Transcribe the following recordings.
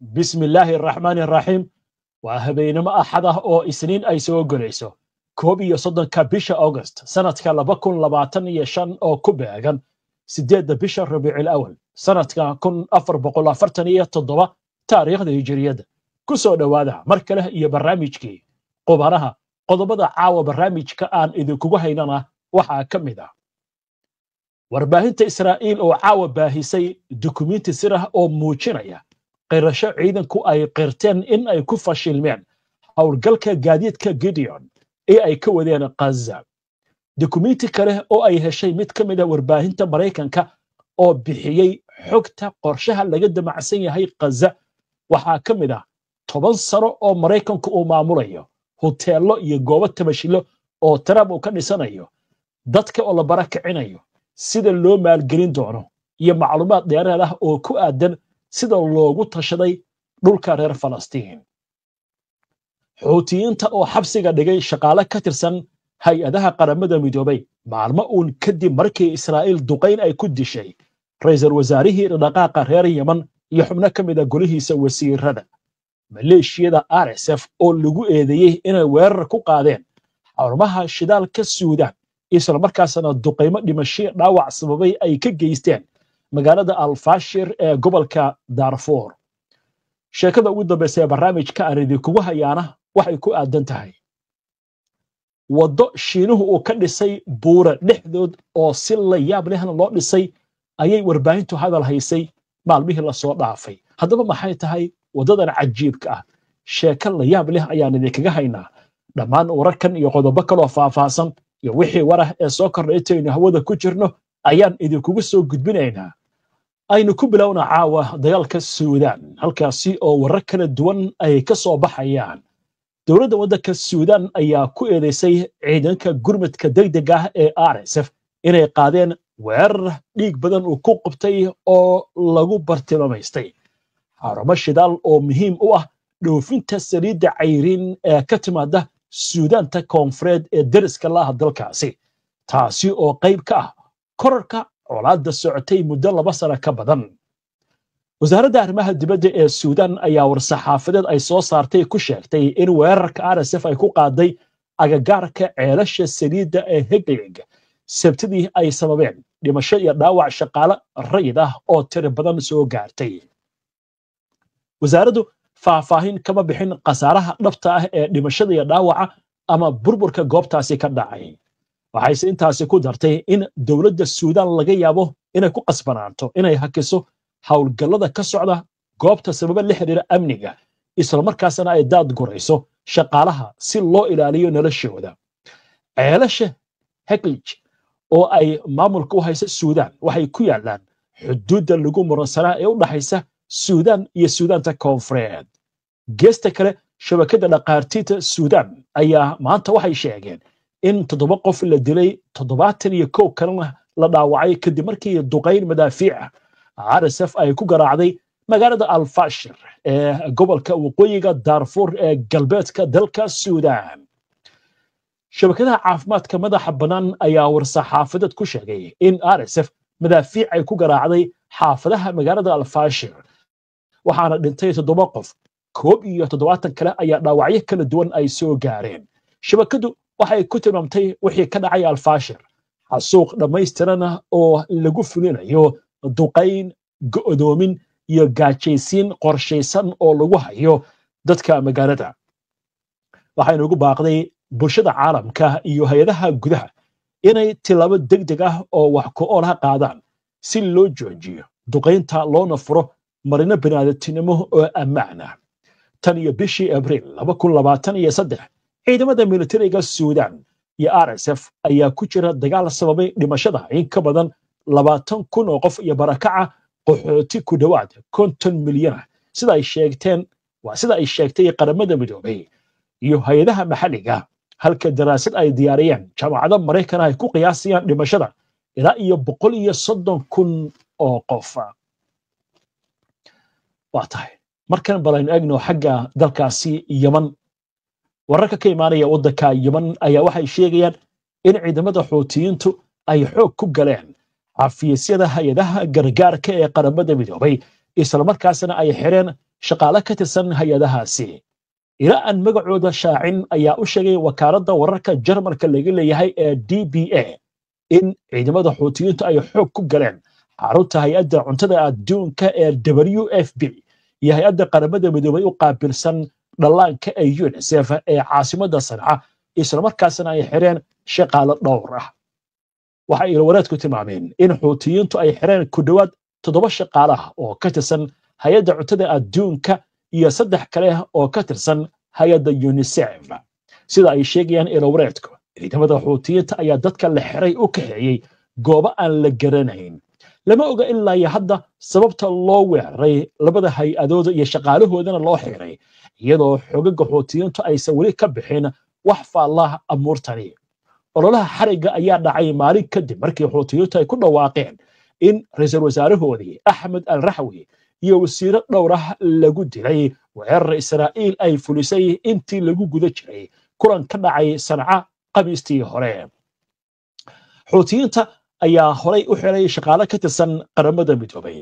Bismillaahi araxmaani araxiim. Waa habeenimo Axad ah oo Isniin ay soo gelayso 31-ka bisha August sanadka 2025, oo ku beegan 8-da bisha Rabiicil Awal sanadka 1447 taariikhda Hijiriyadda. Ku soo dhowaada mar kale iyo barnaamijkii Qubanaha. Qodobada caawa barnaamijka aan idinkugu haynana waxaa ka mid ah warbaahinta Israa'iil oo caawa baahisay dukumiinti sir ah oo muujinaya qirasho ciidanku ay qirteen in ay ku fashilmeen howlgalka gaadiidka Gideon ee ay ka wadeen Ghaza, dukumiinti kale oo ay heshay mid ka mid a warbaahinta Maraykanka oo bixiyey xogta qorshaha laga damacsan yahay Ghaza. Waxaa ka mid ah 10 sano oo Maraykanku uu maamulayo hoteello iyo goobo tabashilo oo Trump uu ka dhisanayo, dadka oo la bara kicinayo, sida loo maalgelin doono iyo macluumaad dheeraad ah oo ku aadan sida loogu tashaday dhulka reer Falastiin. Xuutiyiinta oo xabsiga dhigay shaqaale ka tirsan hay-adaha Qaramada Midoobay maalmo uun kadib markii Israa'iil duqayn ay ku dishay ra'iisul wasaarihii dhaqaaqa reer Yeman iyo xubno ka mid a golihiisa wasiirada. Maleeshiyada RSF oo lagu eedeeyey inay weerar ku qaadeen xarumaha shidaalka Suudaan, islamarkaasna duqaymo dhimasho dhaawac sababay ay ka geysteen magaalada Alfashir ee gobolka Darfur. Sheekada ugu dambaysa ee barnaamijka aan idinkugu hayaana waxay ku aadan tahay waddo Shiinuhu uu ka dhisay buura dhexdood oo si la yaab lehna loo dhisay ayay warbaahintu hadal haysay maalmihii lasoo dhaafay. Haddaba maxay tahay waddadan cajiibka ah? Sheeko la yaab leh ayaan idinkaga haynaa. Dhammaan wararkan iyo qodobo kaloo faahfaahsan iyo wixii warah ee soo kordhay intaynu hawada ku jirno ayaan idinkugu soo gudbinaynaa. Aynu ku bilowna caawa dagaalka Suudaan, halkaasi oo warar kala duwan ay ka soo baxayaan. Dowladda waddanka Suudaan ayaa ku eedeysay ciidanka gurmadka degdega ah ee RSF inay qaadeen weerar dhiig badan uu ku qabtay oo lagu bartilmaamaystay xarumo shidaal oo muhiim u ah dhoofinta saliidda cayriin ee ka timaada Suudaanta Koonfureed ee deriska la ah dalkaasi, taasi oo qayb ka ah korarka colaadda socotay muddo 2 sano ka badan. Wasaaradda arrimaha dibadda ee Suudaan ayaa war-saxaafadeed ay soo saartay ku sheegtay in weerarka RSF ay ku qaaday agagaarka ceelasha saliidda ee Heglig Sabtidii ay sababeen dhimasho iyo dhaawac shaqaale rayid ah oo tiro badan soo gaartay. Wasaaraddu faahfaahin kama bixin khasaaraha dhabta ah ee dhimashada iyo dhaawaca ama burburka goobtaasi ka dhacay. Waxayse intaasi ku dartay in dowladda Suudaan laga yaabo inay ku qasbanaanto inay hakiso howlgallada ka socda goobta sababa la xiriira amniga, islamarkaasna ay daad gurayso shaqaalaha si loo ilaaliyo noloshooda. Ceelasha Heglij oo ay maamulka u haysa Suudaan waxay ku yaalaan xuduudda lagu muransanaa ee u dhaxaysa Suudaan iyo Suudaanta Koonfureed. Geesta kale, shabakadda dhaqaartiinta Suudaan ayaa maanta waxay sheegeen in 7 qof la dilay, 71 kalena la dhaawacay kadib markii duqayn madaafiica RSF ay ku garaacday magaalada Alfashir ee gobolka waqooyiga Darfur ee galbeedka dalka Suudaan. Shabakadaha caafimaadka madaxa bannaan ayaa war-saxaafadeed ku sheegay in RSF madaafiic ay ku garaacday xaafadaha magaalada Alfashir, waxaana dhintay 7 qof, 71 kale ayaa dhaawacyo kala duwan ay soo gaareen. Shabakadu waxay ku tilmaamtay wixii ka dhacay Alfashir xasuuq dhammaystirana oo lagu fulinayo duqayn, go'doomin iyo gaajaysiin qorshaysan oo lagu hayo dadka magaalada. Waxaynu ugu baaqday bulshada caalamka iyo hay-adaha gudaha inay tilaabo degdeg ah oo wax ku-ool ha qaadaan si loo joojiyo duqaynta loona furo marino bini'aadantinimo oo ammaan ah. Tan iyo bishii Abriil 2023, ciidamada militariga Suudaan iyo RSF ayaa ku jira dagaal sababay dhimashada in ka badan 20,000 oo qof iyo barakaca qaxooti ku dhowaad 50 milyan ah, sida ay sheegteen waa sida ay sheegtay Qaramada Midoobay iyo hay-adaha maxalliga, halka daraasad ay diyaariyeen jaamacado Maraykan ay ku qiyaasayaan dhimashada ilaa iyo 130,000 oo qof. Waa tahay, markan bal aynu eegno xagga dalkaasi Yeman. Wararka ka imaanaya waddanka Yeman ayaa waxay sheegayaan in ciidamada Xuutiyiintu ay xoog ku galeen xafiisyada hay-adaha gargaarka ee Qaramada Midoobay, islamarkaasna ay xireen shaqaale ka tirsan hay-adahaasi. Ilaa aan magacooda shaacin ayaa u sheegay wakaaladda wararka Jarmalka laga leeyahay ee DBA in ciidamada Xuutiyiintu ay xoog ku galeen xarunta Hay-adda Cuntada Adduunka ee WFP iyo hay-adda Qaramada Midoobay u qaabilsan dhallaanka ee UNICEF ee caasimadda Sanca, islamarkaasna ay xireen shaqaale dhowr ah. Waxay ilwareedku tilmaameen in Xuutiyiintu ay xireen ku dhowaad 7 shaqaale ah oo ka tirsan Hay-adda Cuntada Adduunka iyo 3 kale oo ka tirsan hay-adda UNICEF. Sida ay sheegayaan ilwareedku, ciidamada Xuutiyiinta ayaa dadka la xiray u kaxeeyey goobo aan la garanayn. Lama oga ilaa iyo hadda sababta loo weeraray labada hay-adooda iyo shaqaalahoodana loo xiray, iyadoo xogaga Xuutiyiintu aysan weli ka bixin wax faallah amuurtani. Ololaha xarigga ayaa dhacay maalin kadib markii Xuutiyiintu ay ku dhawaaqeen in ra'iisul wasaarahoodii Axmed Al Raxwi iyo wasiiro dhowr ah lagu dilay weerar Israa'iil ay fulisay intii lagu guda jiray kulan ka dhacay Sanca Khamiistii hore. Xuutiyiinta ayaa horay u xiray shaqaale ka tirsan Qaramada Midoobay,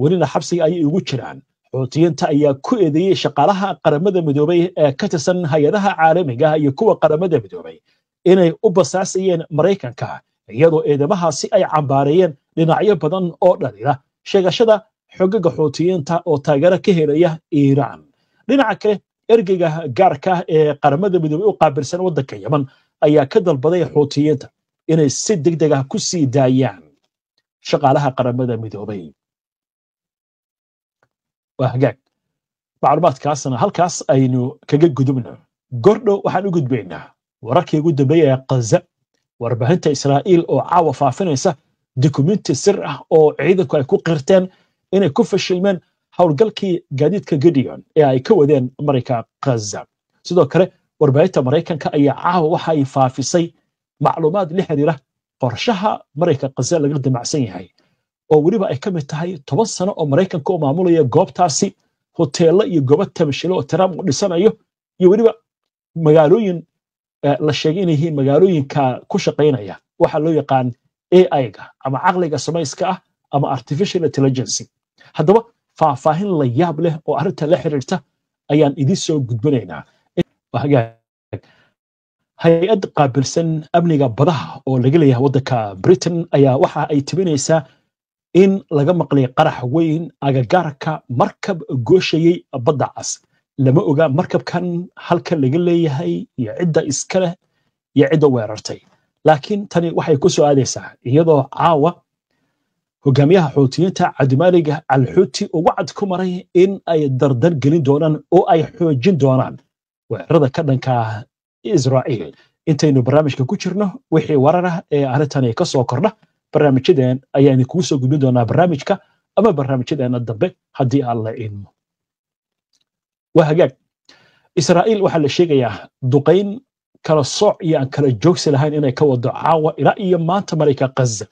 welina xabsiga ayay ugu jiraan. Xuutiyiinta ayaa ku eedeeyey shaqaalaha Qaramada Midoobay ee ka tirsan hay-adaha caalamiga iyo kuwa Qaramada Midoobay inay u basaasayeen Maraykanka, iyadoo eedamahaasi ay cambaareeyeen dhinacyo badan oo dhalila sheegashada xogaga Xuutiyiinta oo taageero ka helaya Iiraan. Dhinaca kale, ergeyga gaarka ee Qaramada Midoobay u qaabilsan waddanka Yemen ayaa ka dalbaday Xuutiyiinta inay si degdeg ah ku sii daayaan shaqaalaha Qaramada Midoobay. Waa hagaag, macluumaadkaasna halkaas aynu kaga gudubno. Gordhow waxaan u gudbaynaa wararkii ugu dambeeya ee Khaza. Warbaahinta Israa'iil oo caawa faafinaysa dukumenti sir ah oo ciidanku ay ku qirteen inay ku fashilmeen howlgalkii gaadiidka Gideon ee ay ka wadeen marayka Khaza. Sidoo kale, warbaahinta Maraykanka ayaa caawa waxa ay faafisay macluumaad la xiriira qorshaha marayka Khaza laga damacsan yahay, oo weliba ay ka mid tahay 10 sano oo Maraykanka u maamulaya goobtaasi, hoteello iyo goobo tamashilo oo Trump uu dhisanayo, iyo weliba magaalooyin la sheegay inay yihiin magaalooyinka ku shaqaynaya waxa loo yaqaan AI-ga ama caqliga samayska ah ama artificial intelligence. Haddaba faahfaahin la yaab leh oo arrinta la xiriirta ayaan idiin soo gudbinaynaa. Hay-ad qaabilsan amniga badaha oo laga leeyahay waddanka Britain ayaa waxa ay tibinaysaa in laga maqlay qarax weyn agagaarka markab gooshayey Badda Cas. Lama oga markabkan halka laga leeyahay iyo cidda iska leh iyo cidda weerartay, laakiin tani waxay ku soo aadaysaa iyadoo caawa hogaamiyaha Xuutiyiinta Cabdimaaliga Alxuuti ugu cad ku maray in ay dardar gelin doonaan oo ay xoojin doonaan weerarada ka dhanka Israa'iil. Intaynu barnaamijka ku jirno, wixii warar ah ee arrintani ka soo kordha barnaamijyadeen ayaan idinkugu soo gudbin doonaa barnaamijka ama barnaamijyadeena dambe haddii Alla idmo. Waa hagaag, Israa'iil waxaa la sheegayaa duqayn kala sooc iyo aan kala joogsi lahayn inay ka wado caawa ilaa iyo maanta marayka Khaza.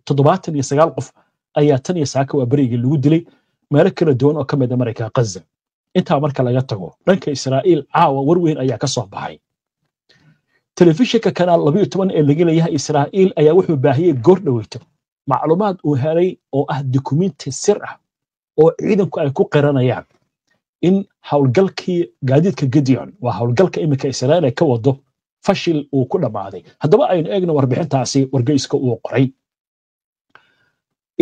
79 qof ayaa tan iyo saaka waa berigii lagu dilay meelo kala duwan oo ka mid a marayka Khaza. Intaa marka laga tago, dhanka Israa'iil caawa war weyn ayaa ka soo baxay. Telefishinka Kanaal 12 ee laga leeyahay Israa'iil ayaa wuxuu baahiyey goor dhoweyto macluumaad uu helay oo ah dukumenti sir ah oo ciidanku ay ku qiranayaan in howlgalkii gaadiidka Gideon, waa howlgalka iminka Israa'iil ay ka wado, fashil uu ku dhammaaday. Haddaba aynu eegno warbixintaasi wargeyska uu qoray.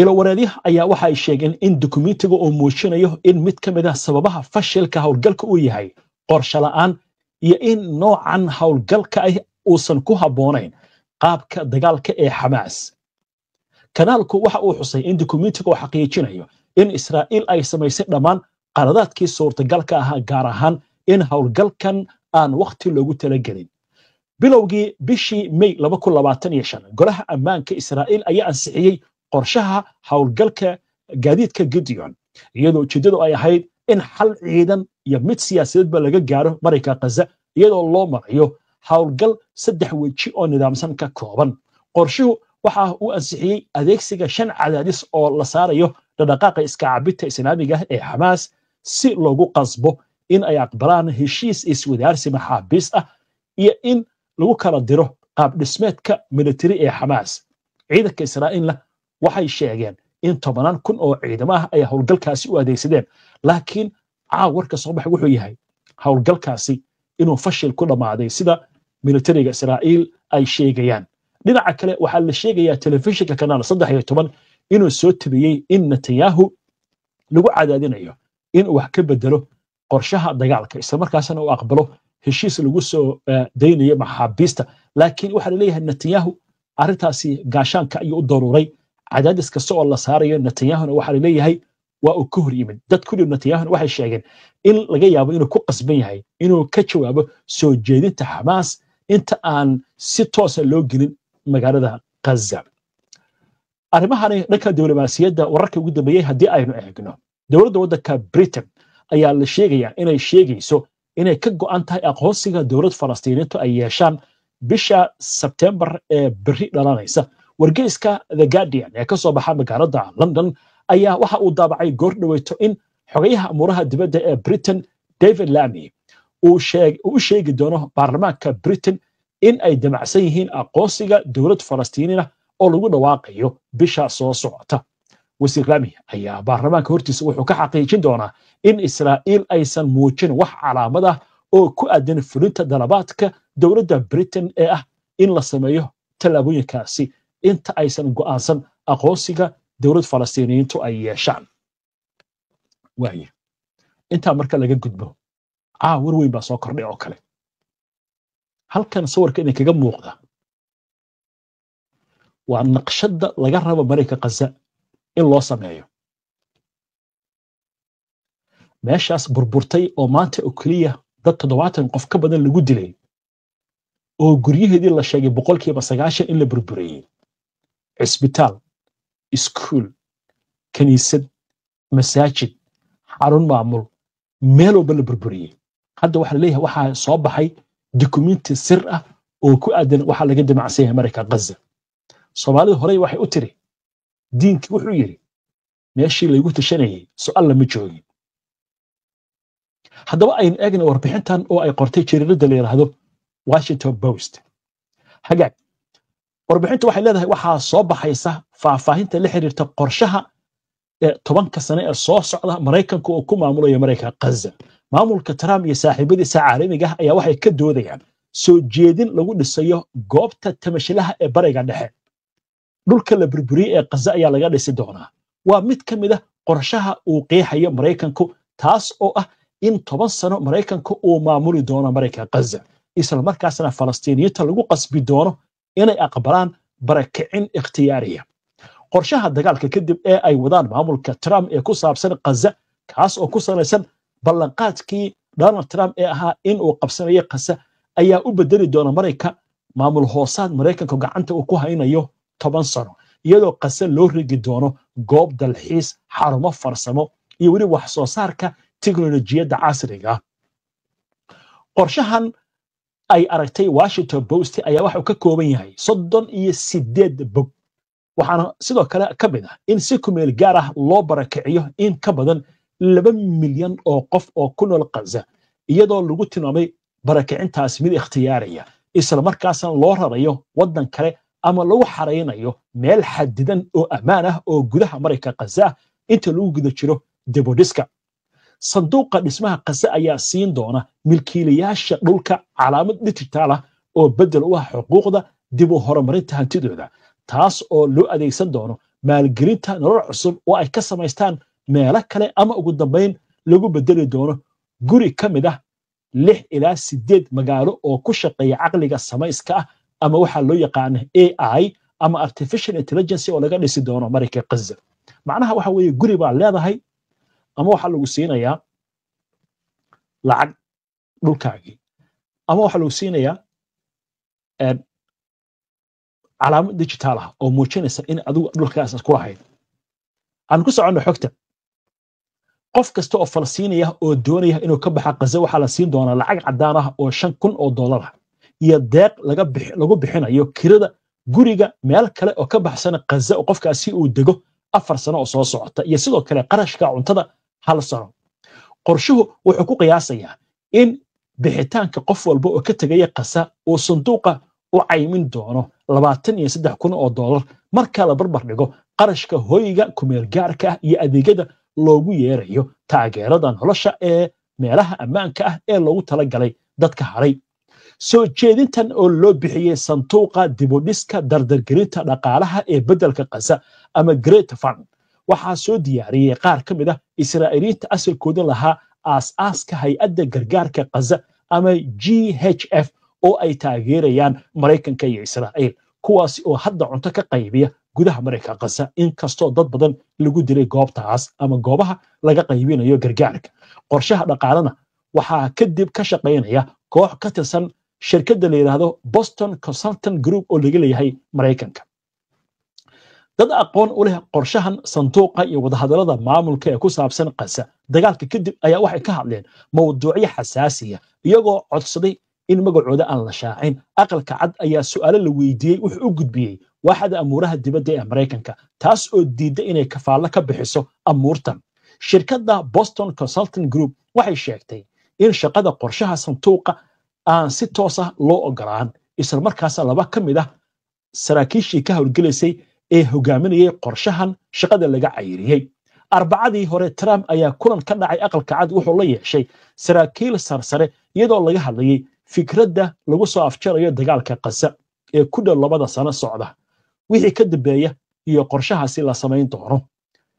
Ilowareedyaha ayaa waxa ay sheegeen in dukumentiga uu muujinayo in mid ka mid ah sababaha fashilka howlgalka uu yahay qorshe la'aan iyo in noocan howlgalka ah uusan ku habboonayn qaabka dagaalka ee Xamaas. Kanaalku waxa uu xusay in dukumentiga uu xaqiijinayo in Israa'iil ay samaysay dhammaan qaladaadkii suurtagalka ahaa, gaar ahaan in howlgalkan aan wakhti loogu talagelin. Bilowgii bishii May 2025, Golaha Ammaanka Israa'iil ayaa ansixiyey qorshaha howlgalka gaadiidka Gideon, iyadoo ujeeddadu ay ahayd in xal ciidan iyo mid siyaasadeedba laga gaaro marayka Khaza iyadoo loo marayo howlgal 3 weji oo nidaamsan ka kooban. Qorshuhu waxa uu ansixiyey adeegsiga 5 cadaadis oo la saarayo dhaqdhaqaaqa iska cabinta Islaamiga ah ee Xamaas si loogu qasbo in ay aqbalaan heshiis iswadaarsi maxaabiis ah iyo in lagu kala diro qaab dhismeedka militari ee Xamaas. Ciidanka Israa'iilna waxay sheegeen in 10,000 oo ciidamo ah ay howlgalkaasi u adeegsadeen, laakiin caaw warka soo baxay wuxuu yahay howlgalkaasi inuu fashil ku dhammaaday sida militariga Israa'iil ay sheegayaan. Dhinaca kale waxaa la sheegayaa telefishinka kanaal 13 inuu soo tabiyey in Netanyahu lagu cadaadinayo inuu wax ka bedelo qorshaha dagaalka, islamarkaasna uu aqbalo heshiis lagu soo daynayo maxaabiista. Laakiin waxaa laleeyahay Netanyahu arrintaasi gaashaanka ayuu u daruuray. Cadaadis kasta oo la saarayo Netanyahuna waxaa laleeyahay waa uu ka hor yimid. Dad ku dhow Netanyahuna waxay sheegeen in laga yaabo inuu ku qasban yahay inuu ka jawaabo soo jeedinta Xamaas inta aan si toosa loo gelin magaalada Gaza. Arrimahani dhanka diblomaasiyadda wararka ugu dambeeyey haddii aynu eegno, dowladda waddanka Britain ayaa la sheegayaa inay sheegayso inay ka go'an tahay aqoonsiga dowlad Falastiiniintu ay yeeshaan bisha Sebtembar ee berri dhalanaysa. Wargeyska The Guardian ee ka soo baxa magaalada London ayaa waxa uu daabacay goor dhaweyto in xogayaha amuuraha dibadda ee Britain David Lammy uu u sheegi doono baarlamaanka Britain in ay damacsan yihiin aqoonsiga dowlad Falastiiniina oo lagu dhawaaqayo bisha soo socota. Wasiir Lammy ayaa baarlamaanka hortiisa wuxuu ka xaqiijin doonaa in Israa'iil aysan muujin wax calaamad ah oo ku aadan fulinta dalabaadka dowladda Britain ee ah in la sameeyo tallaabooyinkaasi inta aysan go'aansan aqoonsiga dowlad Falastiiniyiintu ay yeeshaan. Waaye intaa marka laga gudbo, war weyn baa soo kordhay oo kale. Halkan sawirka idinkaga muuqda waa naqshadda laga rabo marayka Gaza in loo sameeyo. Meeshaas burburtay oo maanta oo keliya dad 70 qof ka badan lagu dilay, oo guryaheedii la sheegay 90% in la burburiyey, cisbitaal, iskuul, kiniisad, masaajid, xarun maamul, meel walba la burburiyey. Hadda waxaa laleeyahay waxaa soo baxay dukumenti sir ah oo ku aadan waxaa laga damacsan yahay marayka Gaza. Soomaalida horey waxay u tiri, diinkii wuxuu yidhi meeshii laygu tashanayay su'aal lama joogin. Haddaba aynu eegna warbixintan oo ay qortay jariirada la yidhaahdo Washington Post. Hagaag, warbixintu waxay leedahay waxaa soo baxaysa faahfaahinta la xiriirta qorshaha ee 10-ka sane ee soo socda Maraykanka oo ku maamulayo maraykanka Gaza. Maamulka Trump iyo saaxiibadiisa caalamiga ah ayaa waxay ka doodayaan soo jeedin lagu dhisayo goobta tamashilaha ee Bariga Dhexe. Dhulka la burburiyey ee Gaza ayaa laga dhisi doonaa. Waa mid ka mid ah qorshaha uu qeexayo Maraykanku, taas oo ah in 10 sano Maraykanku uu maamuli doono maraykanka Gaza, isla markaasna Falastiiniyiinta lagu qasbi doono inay aqbalaan barakicin ikhtiyaariya. Qorshaha dagaalka kadib ee ay wadaan maamulka Trump ee ku saabsan Gaza, kaas oo ku salaysan ballanqaadkii Donald Trump ee ahaa in uu qabsanayo Gaza, ayaa u bedeli doona marayka maamul hoosaad Maraykanka gacanta uu ku haynayo 10 sano, iyadoo Gaza loo rigi doono goob dalxiis, xarumo farsamo iyo weli wax soo saarka tiknolojiyadda casriga. Qorshahan ay aragtay Washington Post ayaa waxuu ka kooban yahay 38 bog, waxaana sidoo kale ka mid ah in si kumeel gaar ah loo barakiciyo in ka badan 2 milyan oo qof oo ku nool Gaza, iyadoo lagu tilmaamay barakicintaasi mid ikhtiyaaraya, isla markaasna loo rarayo waddan kale ama lagu xaraynayo meel xadidan oo ammaan ah oo gudaha marayka Gaza ah inta lagu guda jiro dibudhiska. Sanduuqa dhismaha Gaza ayaa siin doona milkiilayaasha dhulka calaamad dijitaal ah oo bedel u ah xuquuqda dib u horumarinta hantidooda, taas oo loo adeegsan doono maalgelinta nolol cusub oo ay ka samaystaan meelo kale, ama ugu dambayn lagu bedeli doono guri ka mid ah 6 ilaa 8 magaalo oo ku shaqeeya caqliga samayska ah ama waxaa loo yaqaana AI ama artificial intelligence oo laga dhisi doono marayka Gaza. Macnaha waxa weeye guri baa leedahay ama waxaa lagu siinayaa lacag dhulkaagii, ama waxaa lagu siinayaa calaamad dijitaal ah oo muujinaysa in adigu dhulkaas ku lahayd. Aan ku soconno xogta. Qof kasta oo Falastiiniya oo doonaya inuu ka baxa Gaza waxaa la siin doonaa lacag caddaan ah oo $5,000 ah iyo deeq lagu bixinayo kirada guriga meel kale oo ka baxsan Gaza oo qofkaasi uu dego 4 sano oo soo socota, iyo sidoo kale qarashka cuntada 1 sano. Qorshuhu wuxuu ku qiyaasayaa in bixitaanka qof walba oo ka tegaya Gaza uu sanduuqa u caymin doono $23,000 marka la barbar dhigo Qarashka hoyga kumeelgaarka ah iyo adeegyada loogu yeerayo taageerada nolosha ee meelaha ammaanka ah ee loogu talagalay dadka haray. Soo jeedintan oo loo bixiyey sanduuqa dibudhiska dardargelinta dhaqaalaha ee beddelka Gaza ama Great Fund waxaa soo diyaariyey qaar ka mid ah Israa'iiliyiinta asalkooda lahaa aas-aaska hay-adda gargaarka Gaza ama GHF oo ay taageerayaan Maraykanka iyo Israa'iil, kuwaasi oo hadda cunto ka qaybiya gudaha Maraykanka Gaza, inkastoo dad badan lagu dilay goobtaas ama goobaha laga qaybinayo gargaarka. Qorshaha dhaqaalena waxaa kadib ka shaqaynaya koox ka tirsan shirkadda la yidhaahdo Boston Consultant Group oo laga leeyahay Maraykanka. Dad aqoon u leh qorshahan sanduuqa iyo wadahadallada maamulka ee ku saabsan Gaza dagaalka kadib ayaa waxay ka hadleen mawduucyo xasaasiya, iyagoo codsaday in magacooda aan la shaacin. Aqalka Cad ayaa su'aalo la weydiiyey wuxuu u gudbiyey waaxda amuuraha dibadda ee Maraykanka, taas oo diidda inay kafaallo ka bixiso amuurtan. Shirkadda Boston Consultant Group waxay sheegtay in shaqada qorshaha sanduuqa aan si toos ah loo ogolaan, isla markaasna laba ka mid ah saraakiishii ka howlgelaysay ee hogaaminayay qorshahan shaqada laga cayriyey. Arbacadii hore Trump ayaa kulan ka dhacay Aqalka Cad wuxuu la yeeshay saraakiil sarsare, iyadoo laga hadlayay fikradda lagu soo afjarayo dagaalka Gaza ee ku dhow 2 sano socda, wixii ka dambeeya iyo qorshahaasi la samayn doono.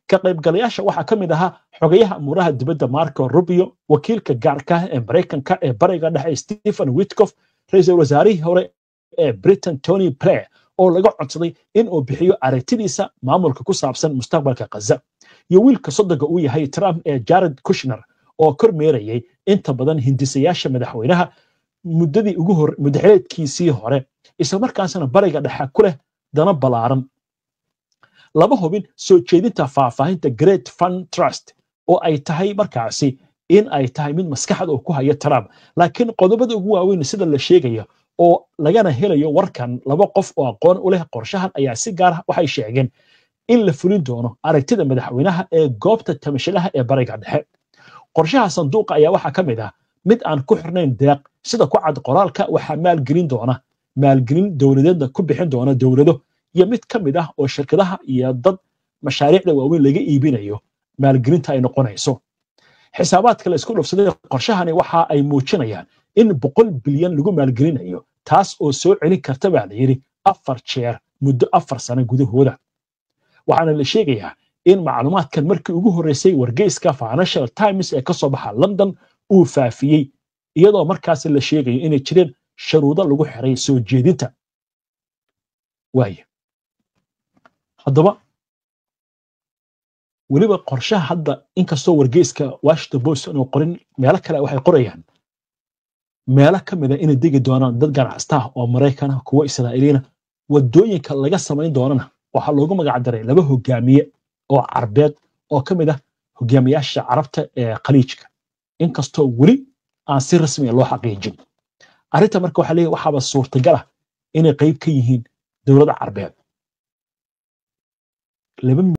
Ka qaybgalayaasha waxaa ka mid ahaa xogayaha amuuraha dibadda Marco Rubio, wakiilka gaarka ah ee Maraykanka ee Bariga Dhexe Stephen Witkoff, ra-iisul wasaarihii hore ee Britain Tony Blair oo laga codsaday in uu bixiyo aragtidiisa maamulka ku saabsan mustaqbalka Gaza, iyo wiilka soddonka uu yahay Trump ee Jared Kushner oo kormeerayay inta badan hindisayaasha madaxweynaha muddadii ugu hor muddaxileedkiisii hore, isla markaasna Bariga Dhexe ku leh dana ballaaran. Lama hubin soo jeedinta faahfaahinta Great Fund Trust oo ay tahay markaasi in ay tahay mid maskaxda uu ku hayo Trump, laakiin qodobada ugu waaweyn sida la sheegayo oo lagana helayo warkan laba qof oo aqoon u leh qorshahan ayaa si gaar ah waxay sheegeen in la fulin doono aragtida madaxweynaha ee goobta tamashalaha ee Bariga Dhexe. Qorshaha sanduuqa ayaa waxaa ka mid ah mid aan ku xirnayn deeq. Sida ku cad qoraalka, waxaa maalgelin doona maalgelin dowladeedna ku bixin doona dowlado iyo mid ka mid ah oo shirkadaha iyo dad mashaariicda waaweyn laga iibinayo maalgelinta ay noqonayso. Xisaabaadka la isku dhufsaday qorshahani waxa ay muujinayaan in 100 bilyan lagu maalgelinayo, taas oo soo celin karta baa la yidhi 4 jeer muddo 4 sano gudahooda. Waxaana la sheegayaa in macluumaadkan markii ugu horreysay wargeyska Financial Times ee ka soo baxa London uu faafiyey, iyadoo markaas la sheegayo inay jireen sharuudo lagu xiray soo jeedinta. Waaya, haddaba weliba qorshaha hadda, inkastoo wargeyska Washington Post inuu qorin, meelo kale waxay qorayaan meelo ka mida inay degi doonaan dad ganacsataa oo Maraykana, kuwa Israa'iiliina. Wadooyinka laga samayn doonana waxaa loogu magac daray laba hogaamiye oo Carbeed oo ka mid ah hogaamiyaasha Carabta ee Khaliijka, inkastoo weli aan si rasmi ah loo xaqiijin arrinta. Marka waxaa leeyahay waxaaba suurtagal ah inay qayb ka yihiin dowladda Carbeed. 2